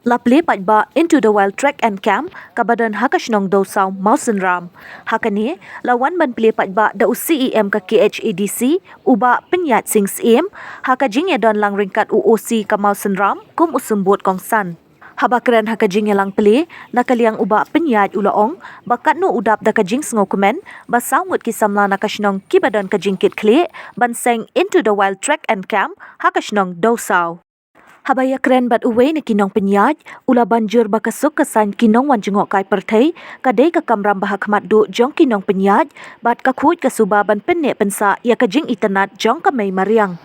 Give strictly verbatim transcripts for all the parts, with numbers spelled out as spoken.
La plie paidbah Into the Wild Trek and Camp kaba don ha ka shnong Dewsaw Mawsynram. Ha kane la wan ban plie paidbah da u C E M ka K H A D C, u Bah Pynïaid Sing Syiem, ha ka jingïadon lang ryngkat u O C ka Mawsynram kum u symbud kongsan. Haba kren ha ka jingïalang plie na ka liang u Bah Pynïaid u la ong ba katno u dap da ka jingsngewkmen ba saw ngut ki samla na ka shnong kiba don ka jingkitkhlieh ban seng Into the Wild Trek and Camp ha ka shnong Dewsaw. Haba ïakren bad uwei na ki nongpynïaid, u la ban jur ba ka suk ka saiñ ki nongwan jngohkai pyrthei ka dei ka kamram ba ha khmat duh jong ki nongpynïaid bad ka khuid ka suba ban pynneh pynsah ïa ka jingitynnad jong ka mei mariang.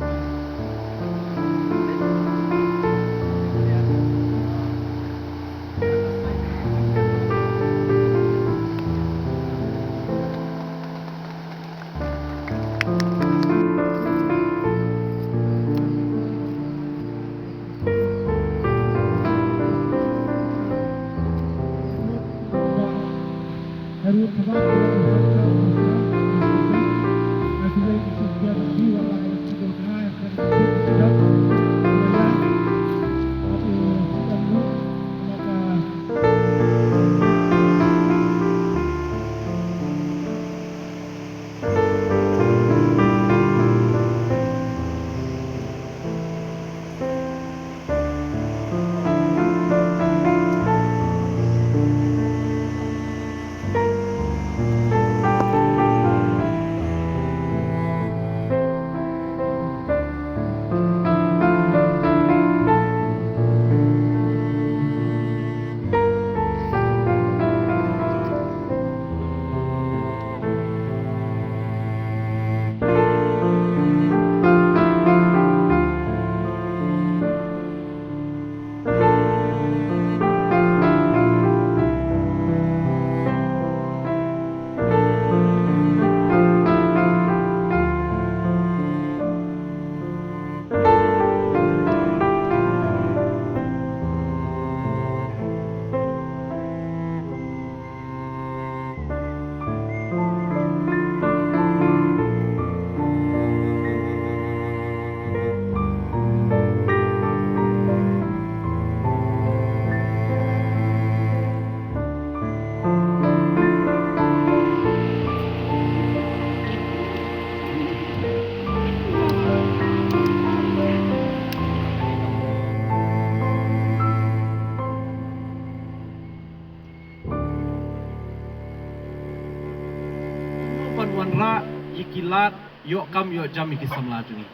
Ban wanrah ïa ki lad ïoh kam ïoh jam ïa ki samla jong ngi,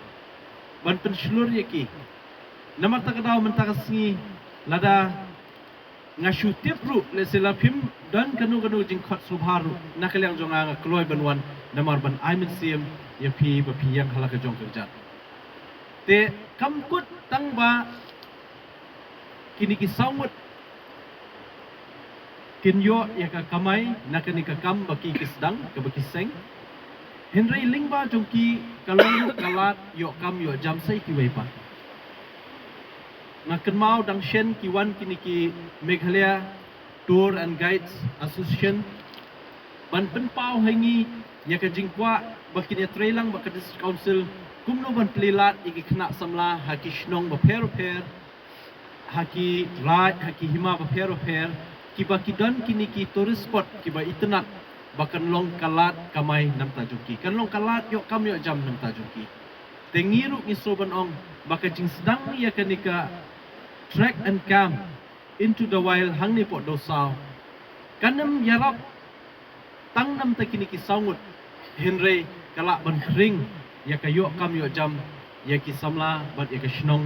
ban pynshlur ïa ki. Namar kata ka daw mynta ka sngi, lada nga shu tip ruh, lehse la phim don kano kano jingkhot sngewbha ruh, na ka liang jong nga nga kloi ban wan namar ban ai mynsiem ïa phi ba phi ïeng ha la ka jong ka kjat. Te kam kut tang ba kine ki saw ngut kin ïoh ïa ka kamai na kane ka kam ba ki ki sdang kaba ki seng. Hynrei lyngba jong ki ka long ka lad ïoh kam ïoh jam sa ïa kiwei pat. Nga kynmaw dang shen ki wan kine ki Meghalaya Tour and Guides Association ban pynpaw ha ngi ïa ka jingkwah ba kin ïatreilang bad ka District Council kumno ban plie lad ïa ki khynnah samla ha ki shnong bapher bapher, ha ki raid, ha ki hima bapher bapher, kiba ki don kine ki tourist spot kiba itynnad ba kan long ka lad kamai na bynta jong ki, kan long ka lad ïoh kam ïoh jam na bynta jong ki. Te ngi ruh ngi sngew ban ong ba ka jingsdang ïa kane ka Trek and Camp Into the Wild hangne hapoh Dewsaw kan ym ïarap tang na bynta kine ki saw ngut, hynrei ka lah ban khring ïa ka ïoh kam ïoh jam ïa ki samla bad ïa ka shnong.